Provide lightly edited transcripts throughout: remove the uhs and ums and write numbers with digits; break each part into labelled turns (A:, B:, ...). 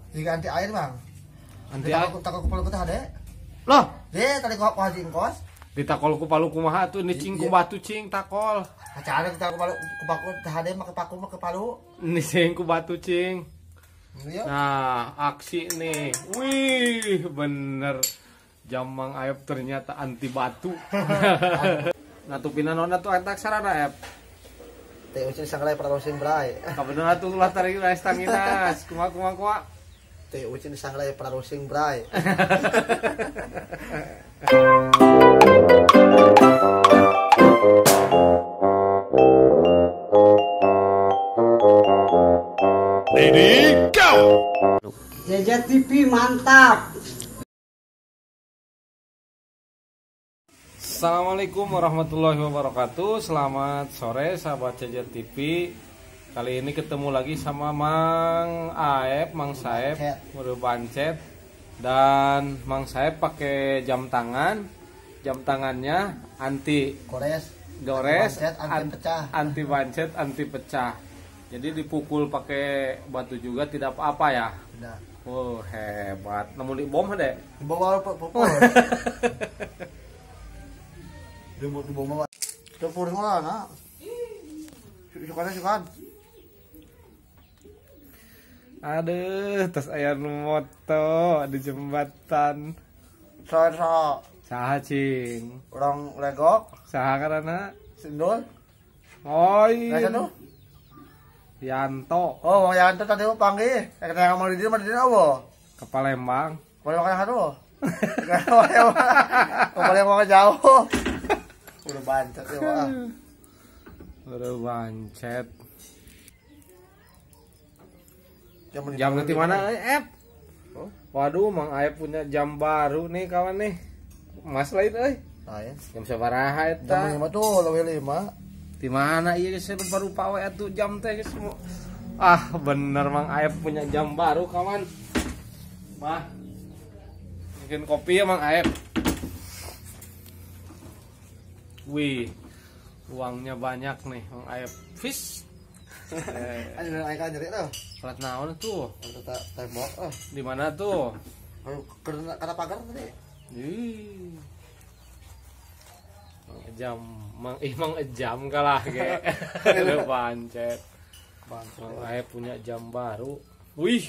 A: Jika anti air bang.
B: Anti air.
A: Takol ku palu teh hade.
B: Loh,
A: deh tadi ku haji kos.
B: Ditakol ku palu kumaha atuh ini cing ku batu cing takol.
A: Acara kita ku palu ku paku teh hade mah ke paku mah ke palu.
B: Ini cing ku batu cing.
A: Iya.
B: Nah, aksi nih. Wih, bener. Jam Mang Aep ternyata anti batu. Nah, tupina nona tuh antak sarana Aep.
A: Teh ucin sangrai parosing bray.
B: Kabeneran atuh ulah tarik rais tanginas. Kumaha kumaha kumaha.
A: Teh ucin sangrai parosing bray.
C: Ready, go!
D: JJ TV mantap.
B: Assalamualaikum warahmatullahi wabarakatuh. Selamat sore sahabat JJ TV. Kali ini ketemu lagi sama Mang Aep, Mang Saep, udah bancet. Dan Mang Saep pakai jam tangan. Jam tangannya anti
A: gores,
B: gores,
A: anti pecah,
B: anti bancet, anti pecah. Jadi dipukul pakai batu juga tidak apa-apa ya.
A: Tidak.
B: Oh, hebat. Namun di bom deh.
A: Dibawa pukul. Dibawa. Tempur lah, nak. Sukan.
B: Aduh, tas aya nu moto di jembatan.
A: Saha
B: saha cing?
A: Orang legok.
B: Saha karena
A: Sindul.
B: Oh iya. Yanto.
A: Oh, Bang Yanto tadi mau panggil. Kata mau di mana apa?
B: Ke Palembang.
A: Palembang kan tuh. Ke Palembang jauh. Udah bancet ya, Pak.
B: Udah bancet. Jam nanti mana, Ep?
A: Oh.
B: Waduh, Mang Aep punya jam baru nih kawan nih. Mas lain euy.
A: Lain.
B: Jam sabaraha eta?
A: Jam 5 tuh, leuwih 5.
B: Di mana iya geus baru pawe atuh jam teh geus. Ah, bener Mang Aep punya jam baru kawan. Mah. Bikin kopi ya Mang Aep. Wih, uangnya banyak nih Mang Aep. Fish.
A: Nyeri tuh.
B: Pelat naon tuh?
A: Tembok.
B: Di mana tuh?
A: Kata pagar tadi.
B: Ih. Mang Ejam, Mang Ejam kalah ge. Udah pancet. Mang Aep punya jam baru. Wih.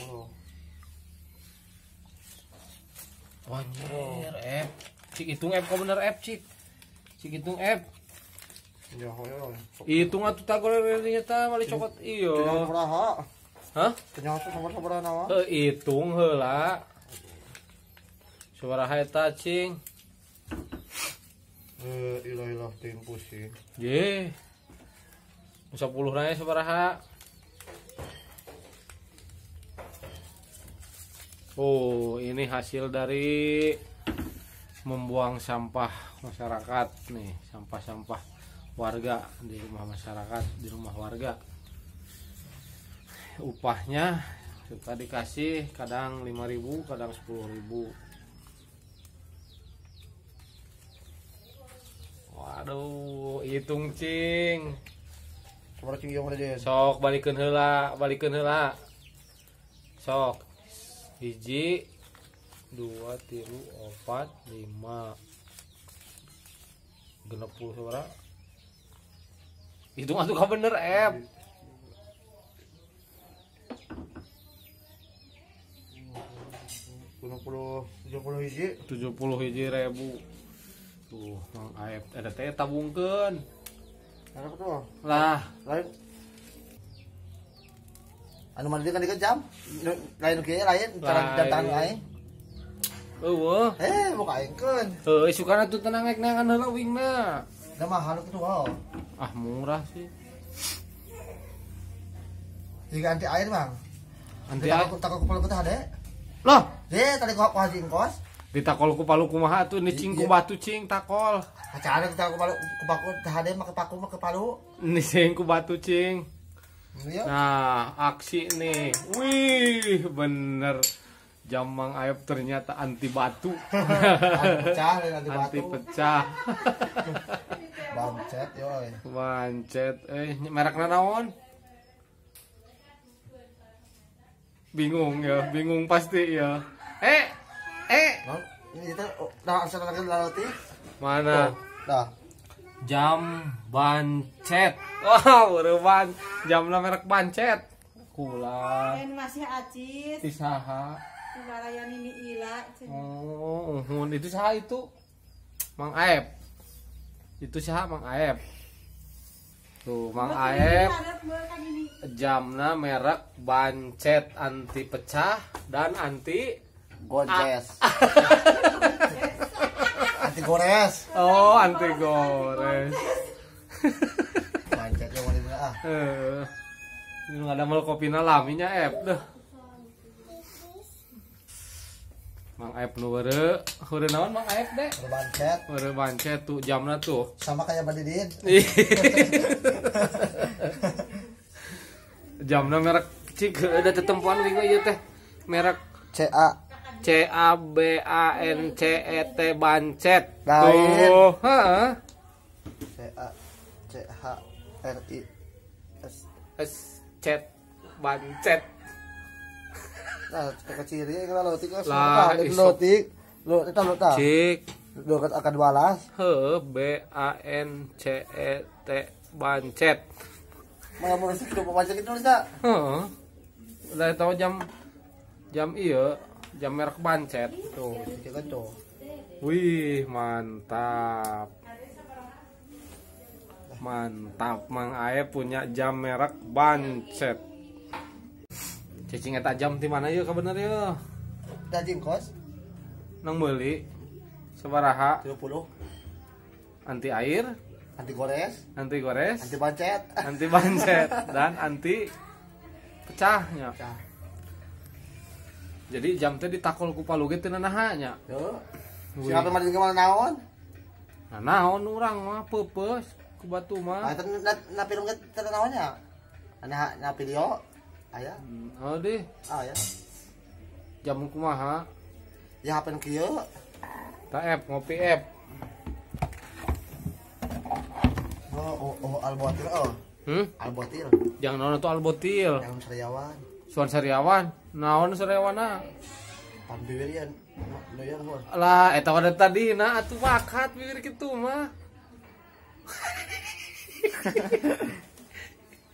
B: Anjir, Ep. Cik hitung Ep, kok bener Ep, Cik. Cik hitung Ep.
A: Ya, hoyo.
B: Hitung atuh tagor nya ta mali cokot iyo. Hah?
A: Ternyata sabar-sabar nawa.
B: Heuh, hitung heula. Sabaraha eta cing?
A: Ilah-ilah ting pusing.
B: Ye. 10 na sabaraha? Oh, ini hasil dari membuang sampah masyarakat nih, sampah-sampah warga di rumah masyarakat, di rumah warga. Upahnya suka dikasih kadang 5.000, kadang 10.000. Waduh, hitung cing. Sok balikeun heula, balikeun heula. Sok. 1 2 3 4 5 60 sabaraha? Hitung atuh ka bener Ep.
A: 70 hiji.
B: 71 ribu. Tuh, Mang Aep ada teh tabungkeun.
A: Ada tuh.
B: Lah,
A: lain. Anu mandi kan jam. Lain kieu lain, cara jam tangan aing.
B: Eueuh.
A: Eh, buka aingkeun.
B: Heuh, sukana tuh tenang ek neangan heula wingna.
A: Da mahal kitu wae.
B: Ah, murah sih.
A: Jika anti air, Bang.
B: Anti air.
A: Takol ku palu teh hade.
B: Loh,
A: deh tadi ku haji kos.
B: Ditakol ku palu kumaha atuh ini cing ku batu cing takol.
A: Acara kita ku palu ku paku teh hade mah ke paku mah ke palu.
B: Ini cing ku batu cing.
A: Iya.
B: Nah, aksi nih. Wih, bener. Jam Mang Aep ternyata anti batu.
A: Anti pecah, anti batu.
B: Anti pecah.
A: Bancet yoy.
B: Bancet, merekna naon? Bingung ya, bingung pasti ya.
A: Ini kita langsung lagi.
B: Mana?
A: Nah.
B: Jam bancet. Wah, wow, jamna merek bancet. Kula.
E: Masih acis.
B: Tisaha.
E: Balayan ini ila.
B: Oh, itu saha itu? Mang Aep. Itu saha Mang Aep? Tuh, Mang Aep. Jamna merek bancet anti pecah dan anti
A: gojes. Anti gores.
B: Oh, anti gores.
A: Bancet yang mana ah.
B: Ini ada mal kopina laminya Ep deh. Mang Aep nu heureuh naon Mang Aep deh?
A: Bancet.
B: Heureuh bancet tuh jamna tuh.
A: Sama kayak Badidin.
B: Jamna merek cik ada tetempuan wingo ieu teh. Merek
A: CA
B: C A B A N C E T bancet.
A: Tuh,
B: heeh.
A: C A C H R I S
B: S C bancet.
A: Nah, kecil ya kalau lotik lah, lotik. Lo eta lo ta.
B: Cik.
A: Lo akan balas.
B: He B A N C E T bancet.
A: Mau nulis itu bancet itu nulis tak?
B: Heeh. Udah tahu jam ieu. Jam merek bancet
A: tuh, tuh.
B: Wih, mantap. Mantap, Mang Aep punya jam merek bancet. Cicing eta jam di mana yeuh kabener yeuh?
A: Daging kos.
B: Nang meuli sabaraha?
A: 30.
B: Anti air,
A: anti gores,
B: anti gores,
A: anti bancet,
B: anti bancet dan anti pecahnya.
A: Pecah.
B: Jadi jam teh ditakol ku palu ge teu nanaha nya.
A: Heuh. Siapa mah di mana naon?
B: Nah, naon urang mah peupeus ku batu mah.
A: Ah, na film ge teu naon nya. Ana na video aya.
B: Oh deh.
A: Ah ya.
B: Jam kumaha?
A: Ya hapen kieu.
B: Ta ep ngopi ep.
A: Oh, albotil oh. Albotil.
B: Jangan naon atuh albotil.
A: Jangan sariawan.
B: Suan sariawan. Naon sariawana?
A: Pambibirian.
B: Lah, eta wae tadi na atuh bakat bibir kitu mah.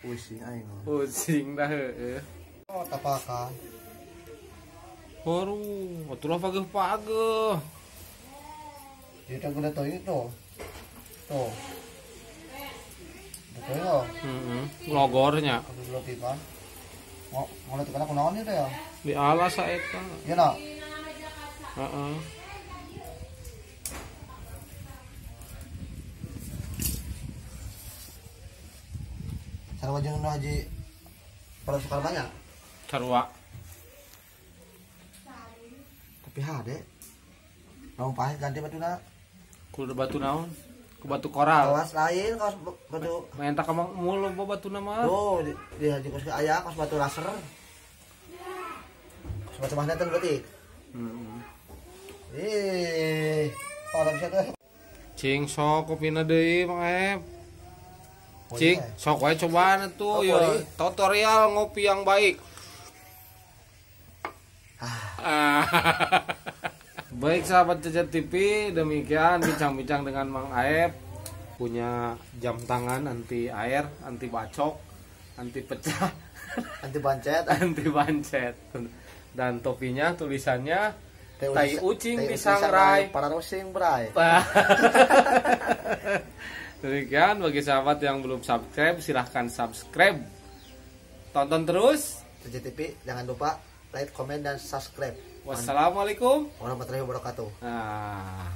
A: Pusing aing.
B: Pusing dah heueuh.
A: Oh, tapaka.
B: Baru, atuh lah pageuh-pageuh.
A: Ieu teh guna teuing tuh. Tuh. Betul ya?
B: Heeh, logornya.
A: Kudu ngono teh kana kunaon ieu teh ya?
B: Di alas saeta.
A: Ieu na.
B: Heeh.
A: Sarua jeung nu Haji Para Sukarmanya?
B: Sarua.
A: Tapi hade. Naon pahit ganti batuna.
B: Kudu batu naon? Ku batu koral.
A: Kawas lain kawas batu.
B: Main tak ka mulu batuna mah.
A: Tuh di Haji Kos aya kawas batu laser. Kawas batu magnet berarti.
B: Heeh.
A: Orang bisa tuh.
B: Cing sok kopina deui Mang Aep. Cing, sok wae cobaan atuh ya. Tutorial ngopi yang baik. Baik sahabat Jejet TV, demikian bincang-bincang dengan Mang Aep. Punya jam tangan anti air, anti bacok, anti pecah,
A: anti bancet,
B: anti bancet. Dan topinya tulisannya tai ucing disangrai,
A: para rusing bray.
B: Demikian, bagi sahabat yang belum subscribe silahkan subscribe. Tonton terus
A: Jejet TV, jangan lupa like, komen, dan subscribe.
B: Wassalamualaikum
A: warahmatullahi wabarakatuh.
B: Nah.